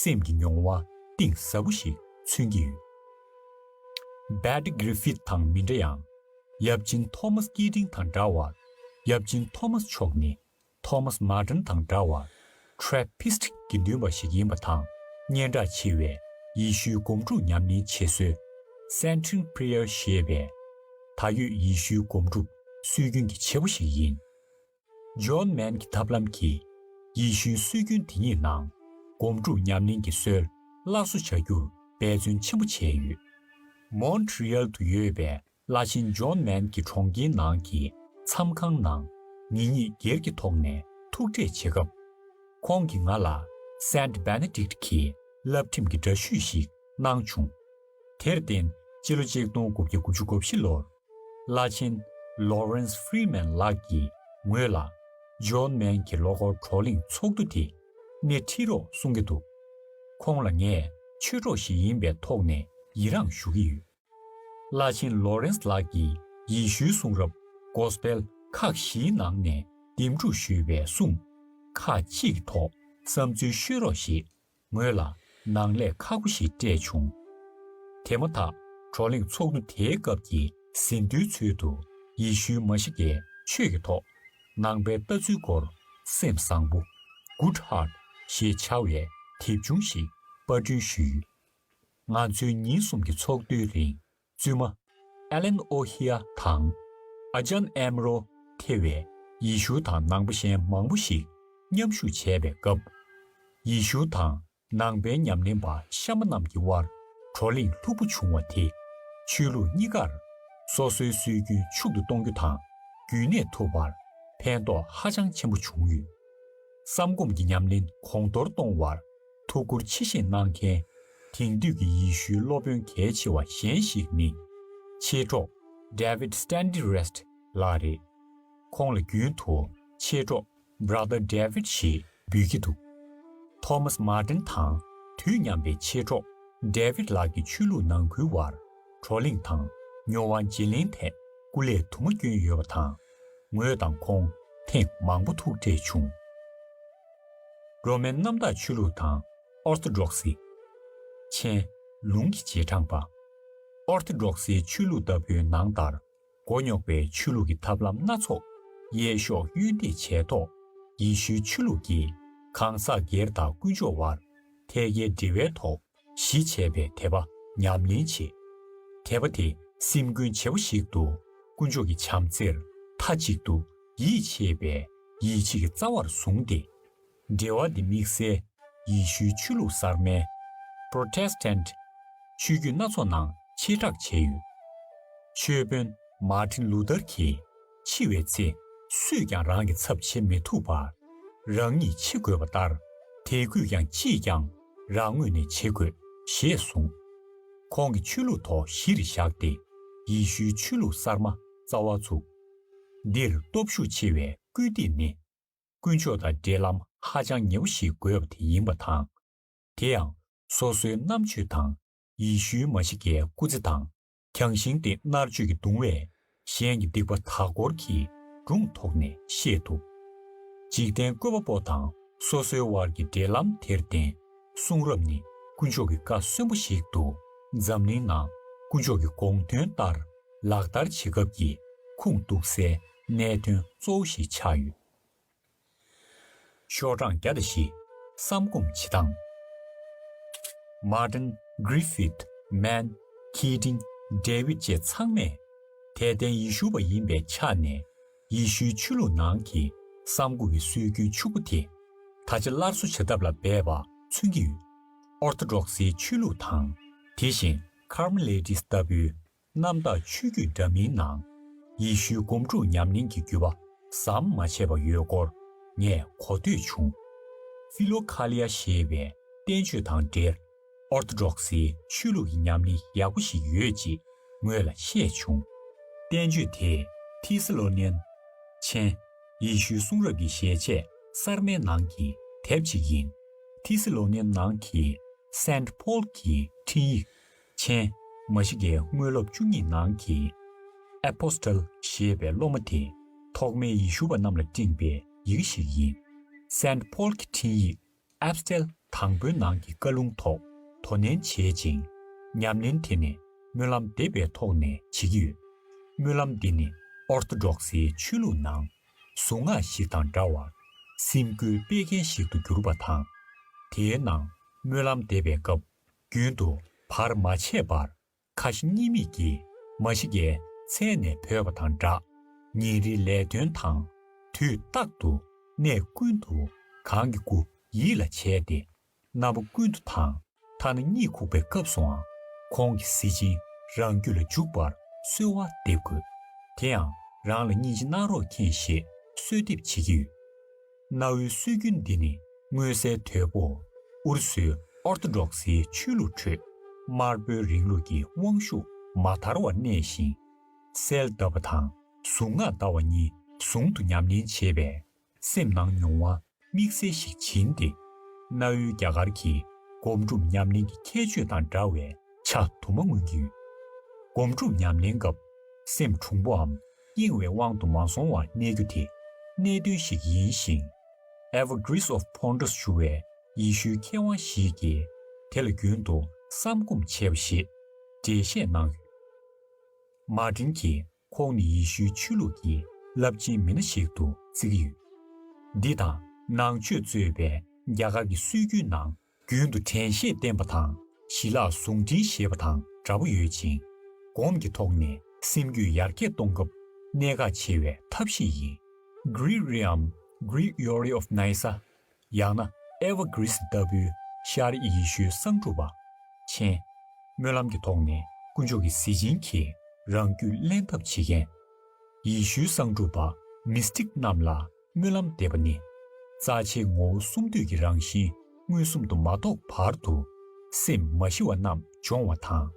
སེམས་ཀྱི་མྱོང་བ་གཏིང་ཟབ་པོ་ཞིག་མཚོན་གྱི་ཡོད། Betty Griffith དང་མི་འདྲ་ཡང་། ཡབ་ཆེན་ཐོ་མཱས་ཀི་ཏིང་དང་འདྲ་བར། ཡབ་ཆེན་ཐོ་མཱས་མཆོག་ནི་ཐོ་མཱས་མཱ་ཏིན་དང་འདྲ་བར། ཊེ་ར་པིསྟ་དགེ་འདུན་པ་ཞིག་ཡིན་པ་དང་། སྙན་གྲགས་ཆེ་བའི་ཡེ་ཤུའི་སྒོམ་སྒྲུབ་ཉམས་ལེན་བྱེད་སྲོལ། Centering Prayer ཞེས་པའི་ད་ཡོད་ཡེ་ཤུའི་སྒོམ་སྒྲུབ་སྲོལ་རྒྱུན་གྱི་བྱེད་པོ་ཞིག་ཡིན། John Mann གྱི་ཐབས་ལམ་གྱིས་ཡེ་ཤུའི་སྲོལ་རྒྱུན་དེ་ཉིད་ནང་སྒོམ་སྒྲུབ་ཉམས་ལེན་གྱི་སྲོལ་སླར་གསོ་བྱ་རྒྱུར་འབད་བརྩོན་ཆེན་པོ་བྱས་ཡོད། མོན་ཊི་རི་ཡལ་དུ་ཡོད་པའི་བླ་ཆེན་ཇོན་མན་གྱི་གྲོང་ཁྱེར་ནང་གི་མཚམས་ཁང་ནང་ཉིན་ཉིན་སྒེར་གྱི་ཐོག་ནས་ཐུག་འཕྲད་བྱེད་སྐབས། ཁོང་གིས་ང་ལ་སེན་ཊི་བེ་ནེ་ཌིག་གི་བསླབ་ཁྲིམས་ཀྱི་འདྲ་བཤུས་ཤིག་གནང་བྱུང་། དེར་བརྟེན་སྤྱི་ལོ་ཆིག་སྟོང་དགུ་བརྒྱ་དགུ་བཅུ་གོ་བཞི་ལོར། བླ་ཆེན་ལོ་རེན་སི་ཕི་རི་མན་ལགས་ཀྱིས་ངོས་ལ་ཇོན་མན་གྱི་ལོ་འཁོར་བགྲོ་གླེང་ཚོགས་འདུ་དེ་སྣེ་ཁྲིད་རོགས་གསུང་གི་འདུག་ཁོང་ལ་ངས་ཆོས་གྲོགས་ཤིག་ཡིན་པའི་ཐོག་ནས་ཡི་རངས་ཞུ་གི་ཡོད། བླ་ཆེན་ལོ་རེན་སི་ལགས་ཀྱིས་ཡེ་ཤུའི་གསུང་རབ་གོ་སི་པེལ་ཁག་བཞིའི་ནང་ནས་འདེམས་སྒྲུག་ཞུས་པའི་གསུང་ཁག་ཅིག་གི་ཐོག་བསམ་ཚུལ་ཤོད་རོགས་ཞེས་ངོས་ལ་ནང་ལས་ཁག་པོ་ཞིག་སྤྲད་བྱུང་། དེ་མ་ཐག་བགྲོ་གླེང་ཚོགས་འདུ་དེའི་སྐབས་ཀྱི་ཟིན་ཐོའི་ཚུལ་དུ་ཡེ་ཤུའི་མ་ཤི་ཀའི་ཆོས་ཀྱི་ཐོག་ནང་པའི་ལྟ་ཚུལ་སྐོར་སེམས་བཟང་པོ་Good Heart ཞེས་བྱ་བའི་དེབ་ཆུང་ཞིག་པར་སྐྲུན་ཞུས། ང་ཚོའི་ཉིན་གསུམ་གྱི་ཚོགས་འདུའི་རིང་། བཙུན་མ་ཨེ་ལན་ཨོ་ཧི་ཡ་དང་། ཨ་ཇན་ཨེམ་རོ་ཐེ་བའི་ཡེ་ཤུ་དང་ནང་པ་གཞན་མང་པོ་ཞིག་མཉམ་ཞུགས་བྱས་པའི་སྐབས། ཡེ་ཤུ་དང་ནང་པའི་ཉམས་ལེན་པ་གཤའ་མ་རྣམས་ཀྱི་དབར་བགྲོ་གླེང་ལྷུག་པོ་བྱུང་བ་དེས། ཆོས་ལུགས་གཉིས་ཀར་སོ་སོའི་སྲོལ་རྒྱུན་ཕྱུག་ཏུ་གཏོང་རྒྱུ་དང་རྒྱུན་གནས་ཐུབ་པར་ཕན་ཐོགས་ཧ་ཅང་ཆེན་པོ་བྱུང་ཡོད། བསམ་སྒོམ་གྱི་ཉམས་ལེན་གོང་མཐོར་གཏོང་བར་ཐུགས་ཁུར་ཆེ་བཞེས་གནང་མཁན་དེང་དུས་ཀྱི་ཡེ་ཤུའི་སློབ་དཔོན་གལ་ཆེ་བ་གཞན་ཞིག་ནི། མཆེད་གྲོགས་David Standing West ལགས་རེད། ཁོང་ལ་རྒྱུན་དུ་མཆེད་གྲོགས་Brother David ཞེས་འབོད་ཀྱི་འདུག་ཐོ་མཱས་མཱ་ཏིན་དང་དུས་མཉམ་པའི་མཆེད་གྲོགས་David ལགས་ཀྱི་ཆོས་ལུགས་ནང་ཁུལ་བར་བགྲོ་གླེང་དང་མྱོང་བ་བརྗེ་ལེན་ཐད་སྐུ་ལས་དུ་མ་བསྐྱོན་ཡོད་པ་དང་། ངོས་དང་ཁོང་ཐེངས་མང་པོ་ཐུག་འཕྲད་བྱུང་། རོ་མན་གནམ་བདག་ཆོས་ལུགས་དང་ཨོར་ཐོ་ཌོག་སི། མཆན། ལུང་གི་རྗེས་འབྲང་པ། ཨོར་ཐོ་ཌོག་སིའི་ཆོས་ལུགས་ལྟ་བུའི་ནང་ལྟར། མགོ་རྙོག་པའི་ཆོས་ལུགས་ཀྱི་ཐབས་ལམ་སྣ་ཚོགས་གཡས་གཞོགས་གཡོན་འདེད་བྱས་ཐོག་ཡེ་ཤུའི་ཆོས་ལུགས་ཀྱིས་གང་ཟག་སྒེར་དང་དཀོན་མཆོག་དབར་ཐད་ཀའི་འབྲེལ་བའི་ཐོག་གཞི་བྱས་པའི་དད་པ་ཉམས་ལེན་བྱེད། དད་པ་དེ་སེམས་ཀུན་བྱེ་བ་ཞིག་ཏུ་དཀོན་མཆོག་གི་བྱམས་བརྩེར་མཐའ་གཅིག་ཏུ་ཡིད་ཆེས་པའི་ཡིད་ཆེས་ཀྱི་རྩ་བར་བཟུང་སྟེ། འབྲེལ་བ་འདི་དམིགས་བསལ་ཡེ་ཤུའི་ཆོས་ལུགས་གསར་མའི་Protestant ཆོས་བརྒྱུད་སྣ་ཚོགས་ནང་ཆེ་དྲགས་བྱས་ཡོད། ཆོས་དཔོན་མཱ་ཊིན་ལུ་ཐར་གྱིས་འཆི་བའི་ཚེ་སུས་ཀྱང་རང་གི་ཚབ་བྱེད་མི་ཐུབ་པར། རང་ཉིད་འཆི་དགོས་པ་ལྟར། དད་གུས་ཀྱང་ཅིས་ཀྱང་རང་ངོས་ནས་བྱེད་དགོས་ཞེས་གསུངས། ཁོང་གིས་ཆོས་ལུགས་ཐོག་གཞི་རུ་བཞག་སྟེ། ཡེ་ཤུའི་ཆོས་ལུགས་གསར་མ་རྩ་བ་ཚུགས། འདིར་སྟོབས་ཤུགས་ཆེ་བའི་སྐུལ་འདེད་ནི། དཀོན་མཆོག་དང་འབྲེལ་ལམ་ཧ་ཅང་ཉེ་བོ་ཞིག་དགོས་པ་དེ་ཡིན་པ་དང་། དེ་ཡང་སོ་སོའི་རྣམ་དཔྱོད་དང་། ཡེ་ཤུའི་མ་ཤི་ཀའི་སྐུ་ཚེ་དང་། རྒྱང་ཤིང་སྟེ་མནར་གཅོད་ཀྱི་གདུང་བས་གཞན་གྱི་སྡིག་པ་མཐའ་འཁོར་གྱི་སྒྲུང་ཐོག་ནས་ཤེས་ཐུབ། འཇིག་རྟེན་བཀོད་པ་པོ་དང་སོ་སོའི་དབར་གྱི་འབྲེལ་ལམ་དེར་བརྟེན། གསུང་རབ་ནི་དཀོན་མཆོག་གི་བཀའ་གསོན་པོ་ཞིག་ཏུ་འཛམ་གླིང་ནང་དཀོན་མཆོག་གི་དགོངས་དོན་ལྟར་ལག་བསྟར་བྱེད་སྐབས་ཀྱི་ཁུངས་གཏུགས་སའི་གནད་དོན་གཙོ་བོ་ཞིག་ཆགས་ཡོད། ཤོག་གྲངས་བརྒྱ་དང་བཞི། བསམ་སྒོམ་བྱེད་སྟངས། Martin, Griffith, Mann, Keating, David བཅས་ཚང་མས་དད་ལྡན་ཡེ་ཤུ་པ་ཡིན་པའི་ཆ་ནས་ཡེ་ཤུའི་ཆོས་ལུགས་ནང་གི་བསམ་བཀུར་གྱི་སྲོལ་རྒྱུན་ཕྱུག་པོ་དེ་ད་ཆ་སླར་གསོ་བྱ་ཐབས་ལ་འབད་པ་མཚོན་གྱི་ཡོད། ཨོར་ཐོ་ཌོག་སིའི་ཆོས་ལུགས་དང་དེ་བཞིན་ཀར་མ་ལེ་ཏིས་ལྟ་བུའི་རྣམ་དག་ཆོས་བརྒྱུད་འདྲ་མིན་ནང་ཡེ་ཤུའི་སྒོམ་སྒྲུབ་ཉམས་ལེན་གྱི་བརྒྱུད་པ་ཟམ་མ་ཆད་པ་ཡོད་སྐོར་ངས་གོ་ཐོས་བྱུང་། ཕི་ལོ་ཁ་ལི་ཡ་ཞེས་པའི་བསྟན་བཅོས་དང་འབྲེལ་ཨོར་ཐོ་ཌོག་སིའི་ཆོས་ལུགས་ཀྱི་ཉམས་ལེན་ཡག་པོ་ཞིག་ཡོད་ཅེས་ངོས་ལ་བཤད་བྱུང་། བསྟན་བཅོས་དེས་ཐི་སི་ལོ་ནིན། མཆན། ཡེ་ཤུའི་གསུང་རབ་ཀྱི་ཞལ་ཆད་གསར་མའི་ནང་གི་དེབ་ཅིག་ཡིན། ཐི་སི་ལོ་ནིན་ནང་གི་སེན་ཕོལ་གྱི་འཕྲིན་ཡིག་མཆན། མ་ཤི་ཀའི་དངོས་སློབ་བཅུ་གཉིས་ནང་གི་ཨེ་པོ་སི་ཊལ་ཞེས་པའི་སློབ་མ་དེ་ཐོག་མའི་ཡེ་ཤུ་པ་རྣམས་ལ་སྤྲིངས་པའི་ཡི་གེ་ཞིག་ཡིན། སེན་ཕོལ་གྱི་འཕྲིན་ཡིག་ཨེ་པོ་སི་ཊལ་དང་པོའི་ནང་གི་བཀའ་ལུང་ཐོག་དོ་ནན་བྱེད་ཅིང་། ཉམས་ལེན་དེ་ནི་སྨོན་ལམ་འདེབས་པའི་ཐོག་ནས་བྱེད་ཀྱི་ཡོད། སྨོན་ལམ་འདི་ནི་ཨོར་ཐོ་ཌོག་སིའི་ཆོས་ལུགས་ནང་གཟུངས་སྔགས་ཤིག་དང་འདྲ་བར་སེམས་འགུལ་སྤེལ་མཁན་ཞིག་ཏུ་གྱུར་པ་དང་། དེའི་ནང་སྨོན་ལམ་འདེབས་པའི་སྐབས་རྒྱུན་དུ་བར་མ་ཆད་པར་ཁ་ཞེ་གཉིས་མེད་ཀྱིས་མ་ཤི་ཀའི་མཚན་ནས་བོས་པ་དང་སྦྲགས། ཉིན་རེའི་ལས་དོན་དང་དུས་རྟག་ཏུ་གནས་ཀུན་ཏུ་གང་གི་སྐུ་ཡིད་ལ་བྱས་ཏེ། རྣམ་པ་ཀུན་ཏུ་དང་ཐ་ན་གཉིད་ཁུག་པའི་སྐབས་སུའང་ཁོང་གི་གཟི་བྱིན་རང་རྒྱུད་ལ་འཇུག་པར་གསོལ་བ་འདེབས་དགོས། དེ་ཡང་རང་ལ་སྙིང་རྗེ་གནང་རོགས་མཁྱེན་ཞེས་གསོལ་འདེབས་བྱེད་ཀྱི་ཡོད། གནའ་བོའི་སྲོལ་རྒྱུན་འདི་ནི་མངོན་གསལ་དོད་པོ་ཨུ་རུ་སུའི་ཨོར་ཐོ་ཌོག་སིའི་ཆོས་ལུགས་ཁྲོད་དམར་པོའི་རིང་ལུགས་ཀྱི་དབང་ཤུགས་མ་དར་བར་གནས་ཤིང་། གསལ་གདབ་པ་དང་གཟུངས་སྔགས་བཟླ་བ་གཉིས་ཟུང་དུ་ཉམས་ལེན་བྱེད་པས། སེམས་ནང་མྱོང་བ་དམིགས་བསལ་ཞིག་བྱིན་ཏེ། གནའ་བོའི་རྒྱ་གར་གྱི་སྒོམ་སྒྲུབ་ཉམས་ལེན་གྱི་ཁྱད་ཆོས་དང་འདྲ་བའི་ཆ་དུ་མ་མངོན་གྱི་ཡོད། སྒོམ་སྒྲུབ་ཉམས་ལེན་སྐབས་སེམས་གྲུང་པོའམ་གཡེང་བའི་དབང་དུ་མ་སོང་བར་གནས་རྒྱུ་དེ་གནད་དོན་ཞིག་ཡིན་ཞིང་། Evagrius of Pontus ཞུ་བའི་ཡེ་ཤུའི་མཁས་དབང་ཞིག་གིས་དེ་ལ་རྒྱུན་དུ་བསམ་སྒོམ་བྱེད་པ་ཞེས་འགྲེལ་བཤད་གནང་ཡོད། མར་ཏིན་གྱིས་ཁོང་ནི་ཡེ་ཤུའི་ཆོས་ལུགས་ཀྱི་རླབས་ཆེན་མི་སྣ་ཞིག་ཏུ་བརྩི་གི་ཡོད། འདི་དང་ནང་ཆོས་གཙོས་པའི་རྒྱ་གར་གྱི་སྲོལ་རྒྱུན་ནང་རྒྱུན་དུ་དྲན་ཤེས་བསྟེན་པ་དང་ཞི་ལྷག་ཟུང་འབྲེལ་བྱེད་པ་དང་འདྲ་པོ་ཡོད་ཅིང་། སྒོམ་གྱི་ཐོག་ནས་སེམས་རྒྱུད་ཡར་རྒྱས་གཏོང་སྐབས་གནད་འགག་ཆེ་བའི་ཐབས་ཤེས་ཡིན། Gregorium Gregory of Nyssa ཡང་ན་Evagrius ལྟ་བུའི་ཤར་ཡེ་ཤུའི་གསང་སྒྲུབ་པ། མཆན། སྨོན་ལམ་གྱི་ཐོག་ནས་དཀོན་མཆོག་གི་གཟི་བྱིན་གྱིས་རང་རྒྱུད་བརླན་ཐབས་བྱེད་མཁན། ཡེ་ཤུའི་གསང་སྒྲུབ་པ་མིས་ཊིག་རྣམས་ལ་སྨོན་ལམ་འདེབས་པ་ནི། རྩ་ཆེའི་ངོ་བོ་གསུམ་འདུས་ཀྱི་རང་བཞིན་མངོན་སུམ་དུ་མ་རྟོགས་བར་དུ། སེམས་མ་ཞི་བ་རྣམས་སྦྱོང་བ་དང་།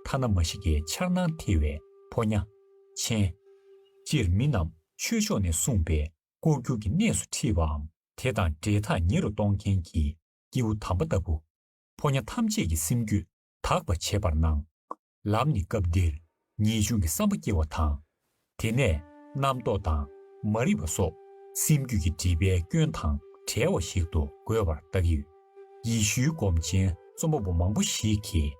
ཐ་ན་མ་ཤི་ཀའི་འཆར་སྣང་ཐེ་བའི་ཕོ་ཉ། མཆན། སྤྱིར་མི་རྣམས་ཆོས་ཕྱོགས་ནས་གསུངས་པའི་ལྐོག་གྱུར་གྱི་གནས་སུ་ཁྲིད་པའམ། དེ་དང་འབྲེལ་ཐག་ཉེ་རུ་གཏོང་མཁན་གྱི་སྐྱེས་བུ་དམ་པ་ལྟ་བུ། ཕོ་ཉ་ཐམས་ཅད་ཀྱི་སེམས་རྒྱུད་དག་པ་བྱེད་པར་གནང་། ལམ་ནི་སྐབས་འདིར་ངེས་འབྱུང་གི་བསམ་པ་སྐྱེ་བ་དང་། དེ་ནས་རྣམ་རྟོག་དང་མ་རིག་པ་སོགས་སེམས་རྒྱུད་ཀྱི་སྒྲིབ་པའི་སྐྱོན་དང་བྲལ་བ་ཞིག་ཏུ་འགོད་པར་བལྟ་གི་ཡོད། ཡེ་ཤུའི་སྒོམ་ཆེན་རྩོམ་པ་པོ་མང་པོ་ཞིག་གིས་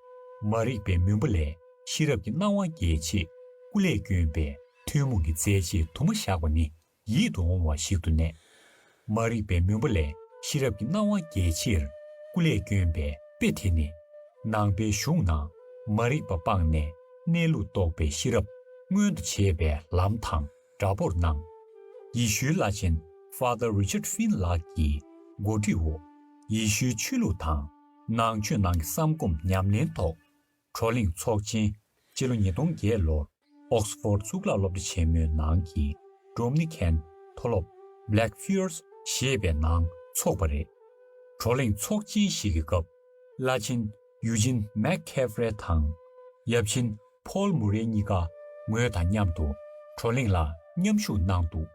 མ་རིག་པའི་མུན་པ་ལས་ཤེས་རབ་ཀྱི་སྣང་བ་རྒྱས་ཆེད་སྐུ་ལས་བསྐྱོན་པའི་ཐུན་མོང་གི་མཛད་རྗེས་དུ་མ་བཞག་པ་ནི། ཡིད་དུ་འོང་བ་ཞིག་ཏུ་གནས། མ་རིག་པའི་མུན་པ་ལས་ཤེས་རབ་ཀྱི་སྣང་བ་རྒྱས་ཕྱིར་སྐུ་ལས་བསྐྱོན་པའི་དཔེ་དེ་ནི། ནང་པའི་གཞུང་ནང་མ་རིག་པ་སྤངས་ནས་གནས་ལུགས་རྟོགས་པའི་ཤེས་རབ་མངོན་དུ་བྱེད་པའི་ལམ་དང་འདྲ་པོར་སྣང་། ཡེ་ཤུའི་བླ་ཆེན་Father Richard Finn ལགས་ཀྱི་འགོ་ཁྲིད་འོག་ཡེ་ཤུའི་ཆོས་ལུགས་དང་ནང་ཆོས་ནང་གི་བསམ་སྒོམ་ཉམས་ལེན་ཐོག་བགྲོ་གླེང་ཚོགས་ཆེན་སྤྱི་ལོ་ཉིས་སྟོང་བརྒྱད་ལོར་ཨོག་སི་ཕོར་གཙུག་ལག་སློབ་གྲྭ་ཆེན་མོའི་ནང་གི་ཌོ་མི་ནི་ཀན་མཐོ་སློབ་Black Friars ཞེས་པའི་ནང་འཚོགས་པ་རེད། བགྲོ་གླེང་ཚོགས་ཆེན་ཞིག་གི་སྐབས་བླ་ཆེན་ཡུ་ཇིན་མེག་ཁེ་ཧྥེ་དང་ཡབ་ཆེན་ཕོལ་མུ་རེ་གཉིས་ཀ་ངོས་དང་མཉམ་དུ་བགྲོ་གླེང་ལ་མཉམ་ཞུགས་གནང་འདུག་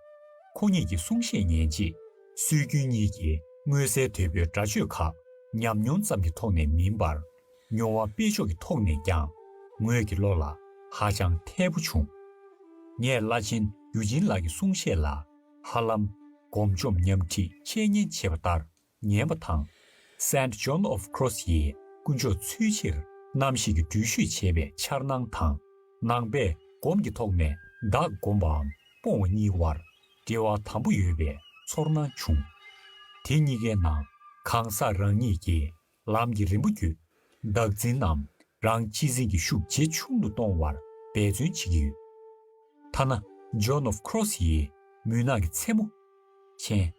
ཁོ་གཉིས་ཀྱི་གསུང་བཤད་ཉན་རྗེས་སྲོལ་རྒྱུན་གཉིས་ཀྱི་མངོན་གསལ་དོད་པོའི་སྒྲ་བརྗོད་ཁག་ཉམས་མྱོང་ཙམ་གྱི་ཐོག་ནས་མིན་པར། མྱོང་བ་སྤེལ་ཕྱོགས་ཀྱི་ཐོག་ནས་ཀྱང་ངོས་ཀྱི་བློ་ལ་ཧ་ཅང་འཐད་པོ་བྱུང་། ངས་བླ་ཆེན་ཡུ་ཇིན་ལགས་ཀྱི་གསུང་བཤད་ལ་ཧ་ལམ་ སྒོམ་བཅོམ་ཉམས་ཁྲིད་འཆད་ཉན་བྱེད་པ་ལྟར་ཉན་པ་དང་། Saint John of Cross ཡིས་དཀོན་མཆོག་འཚོལ་ཕྱིར་རྣམ་ཤེས་ཀྱི་འགྲུལ་བཞུད་བྱེད་པའི་འཆར་སྣང་དང་། ནང་པས་སྒོམ་གྱི་ཐོག་ནས་བདག་བསྒོམ་པའམ་སྤོང་བ་གཉིས་བར་འབྲེལ་བ་དམ་པོ་ཡོད་པའི་ཚོར་སྣང་བྱུང་། དེ་གཉིས་ཀའི་ནང་གང་ཟག་རང་ཉིད་ཀྱིས་ལམ་གྱི་རིམ་པ་བརྒྱུད་བདག་འཛིན་ནམ་རང་གཅེས་འཛིན་གྱི་ཤུགས་ཇེ་ཆུང་དུ་གཏོང་བར་འབད་བརྩོན་བྱེད་ཀྱི་ཡོད། ཐ་ན་John of Cross ཡིས་མུན་ནག་གི་མཚན་མོ། མཆན།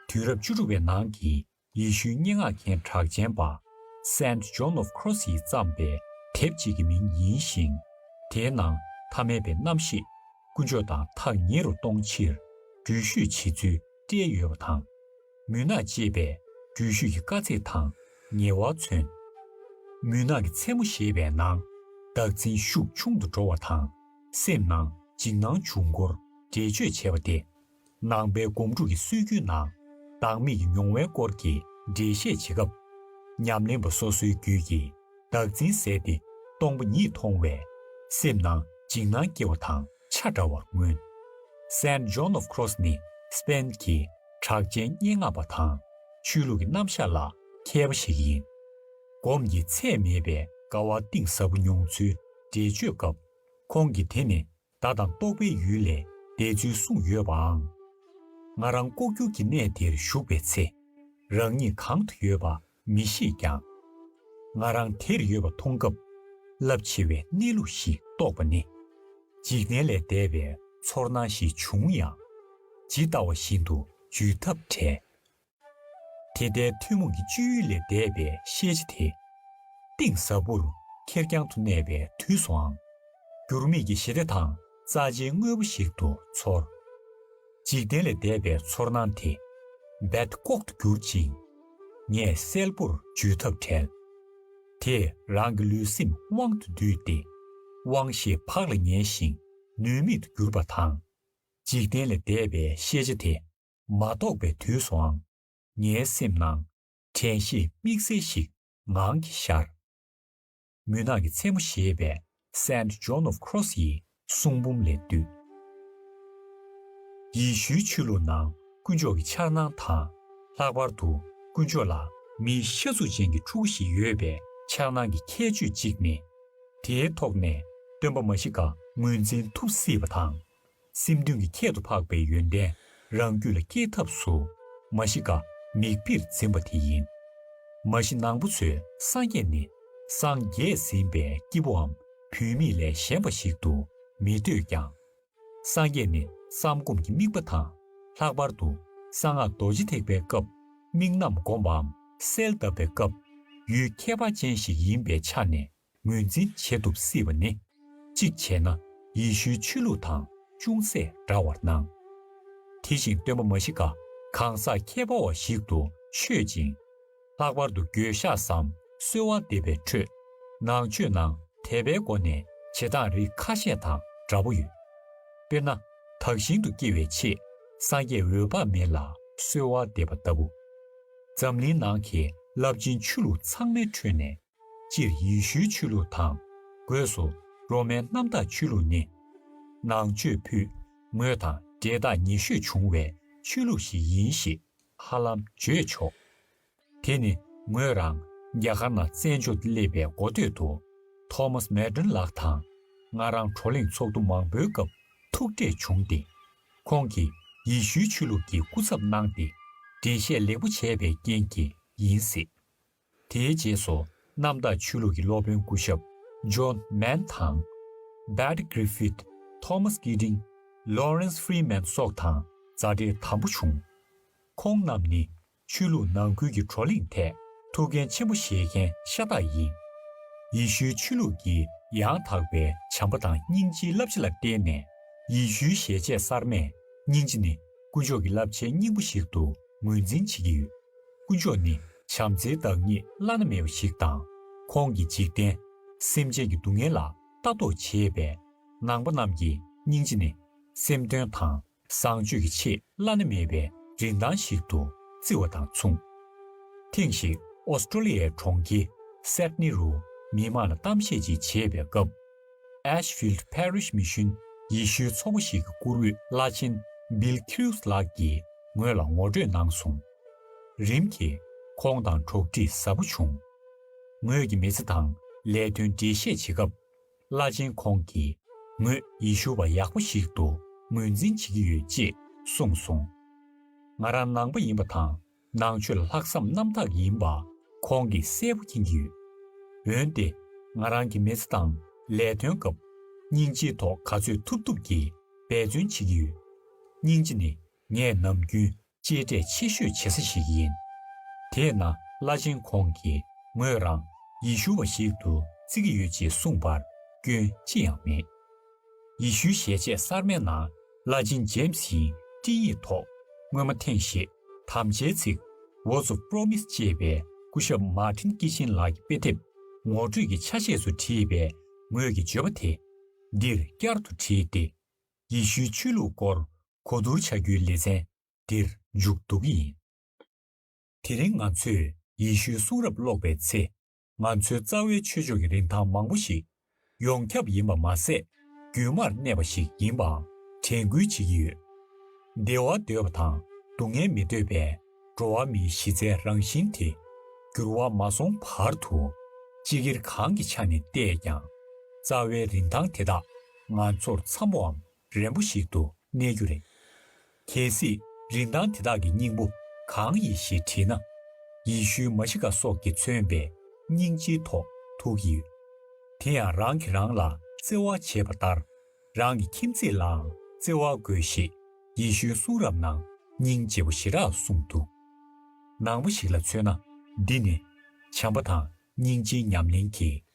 དུས་རབས་བཅུ་དྲུག་པའི་ནང་གི་ཡེ་ཤུའི་སྙན་ངག་མཁན་གྲགས་ཅན་པ་Saint John of Cross ཡིས་བརྩམས་པའི་དེབ་ཅིག་གི་མིང་ཡིན་ཞིང་། དེའི་ནང་ཐ་མལ་པའི་རྣམ་ཤེས་དཀོན་མཆོག་དང་ཐག་ཉེ་རུ་གཏོང་ཕྱིར་འགྲུལ་བཞུད་བྱེད་ཚུལ་བཀྲལ་ཡོད་པ་དང་། མུན་ནག་ཅེས་པའི་འགྲུལ་བཞུད་ཀྱི་དཀའ་ཚེགས་དང་ཉེ་བར་མཚོན། མུན་ནག་གི་མཚན་མོ་ཞེས་པའི་ནང་བདག་འཛིན་ཤུགས་ཆུང་དུ་འགྲོ་བ་དང་། སེམས་ནང་འཇིགས་སྣང་འབྱུང་སྐོར་འགྲེལ་བརྗོད་བྱས་པ་སྟེ། ནང་པའི་སྒོམ་སྒྲུབ་ཀྱི་སྲོལ་རྒྱུན་ནང་བདག་མེད་ཀྱི་མྱོང་བའི་སྐོར་གྱི་འགྲེལ་བཤད་བྱེད་སྐབས། ཉམས་ལེན་པ་སོ་སོའི་རྒྱུད་ཀྱི་བདག་འཛིན་ཟད་དེ་སྟོང་པ་ཉིད་མཐོང་བས། སེམས་ནང་འཇིགས་སྣང་སྐྱེ་བ་དང་ཆ་འདྲ་བར་མངོན། Saint John of Cross ནི་སྤེན་གྱི་གྲགས་ཅན་སྙན་ངག་པ་དང་ཆོས་ལུགས་ཀྱི་རྣམ་གཞག་ལ་མཁས་པ་ཞིག་ཡིན། སྒོམ་གྱི་ཚད་མེད་པའི་དགའ་བ་གཏིང་ཟབ་པོ་མྱོང་ཚུལ་འགྲེལ་བརྗོད་སྐབས། ཁོང་གིས་དེ་ནི་བརྡ་དང་རྟོག་པའི་ཡུལ་ལས་འདས་ཚུལ་གསུངས་ཡོད་པའང་། ང་རང་ལྐོག་གྱུར་གྱི་གནས་དེར་བཞུགས་པའི་ཚེ། རང་ཉིད་གང་དུ་ཡོད་པ་མི་ཤེས་ཀྱང་། ང་རང་དེར་ཡོད་པ་མཐོང་སྐབས། རླབས་ཆེ་བའི་གནས་ལུགས་ཤིག་རྟོགས་པ་ནི། འཇིག་རྟེན་ལས་འདས་པའི་ཚོར་སྣང་ཞིག་བྱུང་ཡང་། ཇི་ལྟ་བ་བཞིན་དུ་འཇུས་ཐབས་བྲལ། དེ་ལྟའི་ཐུན་མོང་གི་སྤྱོད་ཡུལ་ལས་འདས་པའི་ཤེས་བྱ་དེ། གཏིང་ཟབ་པོར་ཁེར་རྐྱང་དུ་གནས་པའི་དུས་སུའང་། འགྱུར་མེད་ཀྱི་ཞི་བདེ་དང་རྩ་ཆེའི་དངོས་པོ་ཞིག་ཏུ་ཚོར། འཇིག་རྟེན་ལས་འདས་པའི་ཚོར་སྣང་དེ། རྦད་ལྐོག་ཏུ་གྱུར་ཅིང་། ངས་གསལ་པོར་འཇུས་ཐབས་བྲལ། དེས་རང་གི་ལུས་སེམས་དབང་དུ་བསྡུས་ཏེ། དབང་ཤེད་བག་ལ་ཉལ་ཞིང་ནུས་མེད་དུ་གྱུར་པ་དང་། འཇིག་རྟེན་ལས་འདས་པའི་ཤེས་བྱ་དེ་མ་རྟོགས་པའི་དུས་སུའང་། ངའི་སེམས་ནང་དྲན་ཤེས་དམིགས་བསལ་ཞིག་ངང་གིས་ཤར། མུན་ནག་གི་མཚན་མོ་ཞེས་པའི་Saint John of Cross ཡི་གསུང་འབུམ་ལས་བཏུས། ཡེ་ཤུའི་ཆོས་ལུགས་ནང་དཀོན་མཆོག་གི་འཆར་སྣང་དང་། ལྷག་པར་དུ་དཀོན་མཆོག་ལ་མིའི་ཤ་ཚུགས་ཅན་གྱི་ཕྲུ་གུ་ཞིག་ཡོད་པའི་འཆར་སྣང་གི་ཁྱད་ཆོས་གཅིག་ནི། དེའི་ཐོག་ནས་སྟོན་པ་མ་ཤི་ཀ་ངོས་འཛིན་ཐུབ་སྲིད་པ་དང་། སེམས་མཐུན་གྱི་ཁྱད་དུ་འཕགས་པའི་ཡོན་ཏན་རང་རྒྱུད་ལ་སྐྱེས་ཐབས་སུ་མ་ཤི་ཀ་མིག་དཔེར་འཛིན་པ་དེ་ཡིན། མ་ཤི་ནང་པ་ཚོས་སངས་རྒྱས་ནི་སངས་རྒྱས་ཟིན་པའི་སྐྱེས་བུའམ་བུད་མེད་ལས་གཞན་པ་ཞིག་ཏུ་མི་འདོད་ཀྱང་། སངས་རྒྱས་ནི་བསམ་སྒོམ་གྱི་དམིགས་པ་དང་། ལྷག་པར་དུ་གསང་སྔགས་རྡོ་རྗེ་ཐེག་པའི་སྐབས་དམིགས་རྣམ་སྒོམ་པའམ་གསལ་གདབ་པའི་སྐབས་ཡུལ་ཁྱད་པར་ཅན་ཞིག་ཡིན་པའི་ཆ་ནས། ངོས་འཛིན་བྱེད་ཐུབ་སྲིད་པ་ནི། གཅིག་བྱས་ན་ཡེ་ཤུའི་ཆོས་ལུགས་དང་ཅུང་ཟད་འདྲ་བར་སྣང་། དེ་བཞིན་སྟོན་པ་མ་ཤི་ཀ་གང་ཟག་ཁྱད་པར་བ་ཞིག་ཏུ་ཆོས་ཅིང་། ལྷག་པར་དུ་འགྱོད་བཤགས་སམ་གསོལ་བ་འདེབས་པའི་ཁྲོད། ནང་ཆོས་ནང་དད་པའི་སྒོ་ནས་བྱེད་སྟངས་རིགས་ཁ་ཤས་དང་འདྲ་པོ་ཡོད། དཔེར་ན། དག་ཞིང་དུ་སྐྱེ་བའི་ཆེད་སངས་རྒྱས་འོད་དཔག་མེད་ལ་གསོལ་བ་འདེབས་པ་ལྟ་བུ། འཛམ་གླིང་ནང་གི་རླབས་ཆེན་ཆོས་ལུགས་ཚང་མའི་ཁྲོད་ནས། སྤྱིར་ཡེ་ཤུའི་ཆོས་ལུགས་དང་། སྒོས་སུ་རོ་མའི་གནམ་བདག་ཆོས་ལུགས་ནི། ནང་ཆོས་ཕུད་ངོས་དང་འབྲེལ་ཐག་ཉེ་ཤོས་བྱུང་བའི་ཆོས་ལུགས་ཤིག་ཡིན་ཞེས་ཧ་ལམ་བརྗོད་ཆོག། དེ་ནི་ངོས་རང་རྒྱ་གར་ནང་བཙན་བྱོལ་དུ་སླེབས་པའི་འགོ་སྟོད་དུ་ཐོ་མཱས་མེ་ཏྲོན་ལགས་དང་ང་རང་བགྲོ་གླེང་ཚོགས་འདུ་མང་པོའི་སྐབས་ཐུག་འཕྲད་བྱུང་སྟེ། ཁོང་གིས་ཡེ་ཤུའི་ཆོས་ལུགས་ཀྱི་སྐུ་ཚབ་གནང་སྟེ་འགྲེལ་བཤད་ལེགས་པོ་བྱས་པའི་རྐྱེན་གྱིས་ཡིན་སྲིད། དེའི་རྗེས་སུ་གནམ་བདག་ཆོས་ལུགས་ཀྱི་སློབ་དཔོན་སྐུ་ཞབས་ཇོན་མན་དང་། Bart Griffith། Thomas Gidding། Lawrence Freeman སོགས་དང་མཛའ་འབྲེལ་དམ་པོ་བྱུང་། ཁོང་རྣམས་ནི་ཆོས་ལུགས་ནང་ཁུལ་གྱི་བགྲོ་གླེང་ཐད་ཐུགས་འགན་ཆེན་པོ་བཞེས་མཁན་ཤ་སྟག་ཡིན། ཡེ་ཤུའི་ཆོས་ལུགས་ཀྱི་ཡང་དག་པའི་བྱམས་པ་དང་སྙིང་རྗེའི་བསླབ་བྱ་ལ་བརྟེན་ནས། ཡེ་ཤུའི་ཞལ་ཆད་གསར་མས་སྙིང་རྗེ་ནི་དཀོན་མཆོག་གི་རླབས་ཆེན་སྙིང་པོ་ཞིག་ཏུ་ངོས་འཛིན་བྱེད་ཀྱི་ཡོད། དཀོན་མཆོག་ནི་བྱམས་བརྩེའི་བདག་ཉིད་བླ་ན་མེད་པ་ཞིག་དང་། ཁོང་གིས་འཇིག་རྟེན་སེམས་ཅན་གྱི་སྡུག་བསྔལ་ལ་ལྟ་རྟོག་བྱེད་པས། ནང་པ་རྣམས་ཀྱིས་སྙིང་རྗེ་ནི་སེམས་དོན་དང་བཟང་སྤྱོད་ཀྱི་ཆེས་བླ་ན་མེད་པའི་རིན་ཐང་ཞིག་ཏུ་བརྩི་བ་དང་མཚུངས། ཐེངས་ཤིག་ཨོ་སི་ཀྲོ་ལི་ཡའི་གྲོང་ཁྱེར་སེད་ནི་རུ་མི་མང་ལ་གཏམ་བཤད་ཅིག་བྱེད་པའི་སྐབས། Ashfield Parish Mission ཡེ་ཤུའི་ཚོགས་པ་ཞིག་གི་བཀུར་འོས་བླ་ཆེན་Bill Crews ལགས་ཀྱིས་ ངོས་ལ་ངོ་སྤྲོད་གནང་སོང་། རིམ་གྱིས་ཁོང་དང་གྲོགས་འདྲིས་ཟབ་པོ་བྱུང་། ངོས་ཀྱི་མི་ཚེ་དང་ལས་དོན་འགྲེལ་བཤད་བྱེད་སྐབས། བླ་ཆེན་ཁོང་གིས་ངོས་ཡེ་ཤུ་བ་ཡག་པོ་ཞིག་ཏུ་ངོས་འཛིན་བྱེད་ཀྱི་ཡོད་ཅེས་གསུངས་སོང་། ང་རང་ནང་པ་ཡིན་པ་དང་ནང་ཆོས་ལ་ལྷག་བསམ་རྣམ་དག་ཡིན་པ་ཁོང་གིས་གསལ་པོ་མཁྱེན་གྱི་ཡོད། འོན་ཏེ་ང་རང་གི་མི་ཚེ་དང་ལས་དོན་སྐབས་སྙིང་རྗེའི་ཐོག་ག་ཚོད་ཐུབ་ཐུབ་ཀྱིས་འབད་བརྩོན་བྱེད་ཀྱི་ཡོད། སྙིང་རྗེ་ནི་ངས་ནམ་རྒྱུན་གཅེས་སྤྲས་ཆེ་ཤོས་བྱེད་ས་ཞིག་ཡིན། དེས་ན་བླ་ཆེན་ཁོང་གིས་ངོས་རང་ཡེ་ཤུ་བ་ཞིག་ཏུ་བརྩི་གི་ཡོད་ཅེས་གསུངས་པར་སྐྱོན་ཅི་ཡང་མེད། ཡེ་ཤུའི་ཞལ་ཆད་གསར་མའི་ནང་བླ་ཆེན་ཇེམ་སི་ཡིས་སྤྲིངས་ཡིག་ཐོག་སྔོན་མ་ཐེངས་ཤིག་དམ་བཅའི་ཚིག Words of Promise ཅེས་པའི་སྐུ་ཞབས་མཱ་ཊིན་ཀི་ཆིན་ལགས་ཀྱི་དཔེ་དེབ་ངོ་སྤྲོད་ཀྱི་ཆ་ཤས་སུ་བྲིས་པའི་ངོས་ཀྱི་བརྗོད་པ་དེ་འདིར་བསྐྱར་དུ་བྲིས་ཏེ། ཡེ་ཤུའི་ཆོས་ལུགས་སྐོར་གོ་བསྡུར་བྱ་རྒྱུའི་ལེ་ཚན་འདིར་མཇུག་བསྡུ་གི་ཡིན། དེ་རིང་ང་ཚོས་ཡེ་ཤུའི་གསུང་རབ་ཀློག་པའི་ཚེ། ང་ཚོའི་རྩ་བའི་ཆོས་ཕྱོགས་ཀྱི་རིན་ཐང་མང་པོ་ཞིག་ཡོངས་ཁྱབ་ཡིན་པ་མ་ཟད། རྒྱུན་མར་གནས་པ་ཞིག་ཡིན་པའང་དྲན་སྐུལ་བྱེད་ཀྱི་ཡོད། བདེ་བ་འདོད་པ་དང་སྡུག་བསྔལ་མི་འདོད་པའི་འགྲོ་བ་མིའི་གཞི་རྩའི་རང་བཞིན་དེ་འགྱུར་བ་མ་སོང་བར་དུ་སྤྱི་སྒེར་གང་གི་ཆ་ནས་བལྟས་ཀྱང་། རྩ་བའི་རིན་ཐང་དེ་དག་ང་ཚོར་འཚམ་པོའམ་རན་པོ་ཞིག་ཏུ་གནས་རྒྱུ་རེད། གལ་སྲིད་རིན་ཐང་དེ་དག་གི་སྙིང་པོ་གང་ཡིན་ཞེས་དྲིས་ན། ཡེ་ཤུའི་མཱ་ཤི་ཀ་སོགས་ཀྱིས་མཚོན་པའི་སྙིང་རྗེའི་ཐོག་ཐུག་གི་ཡོད། དེ་ཡང་རང་གིས་རང་ལ་བརྩེ་བ་བྱེད་པ་ལྟར། རང་གི་ཁྱིམ་མཚེས་ལའང་བརྩེ་བ་དགོས་ཞེས་ཡེ་ཤུའི་གསུང་རབ་ནང་སྙིང་རྗེ་པོ་ཞེ་དྲག་གསུངས་འདུག་ནང་པ་ཞིག་ལ་མཚོན་ན། འདི་ནི་བྱམས་པ་དང་སྙིང་རྗེའི་ཉམས་ལེན་གྱི་